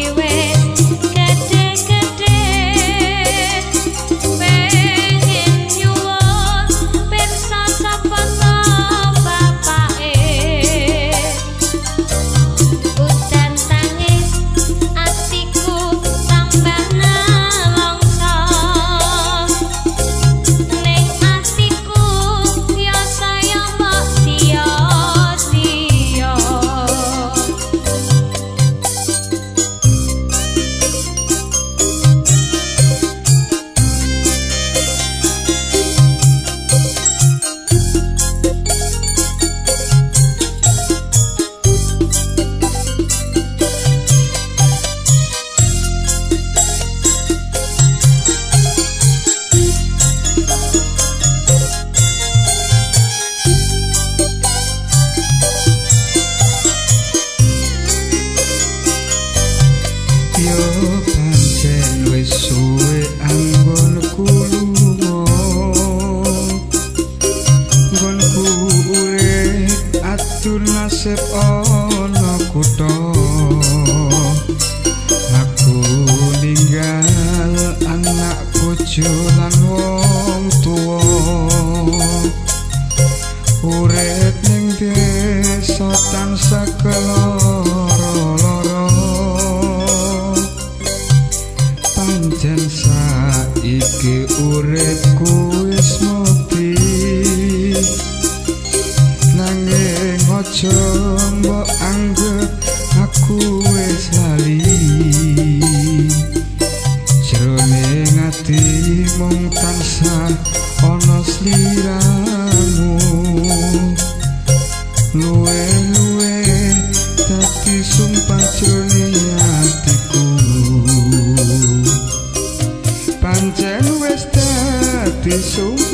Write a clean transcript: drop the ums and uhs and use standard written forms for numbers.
Saiki wis gede-gede, pengen nyuwun pirsa sapa to bapake. Udan tangis atiku tambah nelongso, ning atiku ya saya mbok sia-sia. Yo pancen wis suwe anggonku lunga, nggonku urip atur nasib ana kutha. Aku ninggal anak bojo lan wong tuwa, urip ning desa tansah keloro-loro. Pancen saiki uripku wis mati, nanging aja mbok anggep aku wis lali. Jroning ati mung tansah ana sliramu, luwe-luwe dadi sumpah jroning atiku. Pancen wis dadi sumpah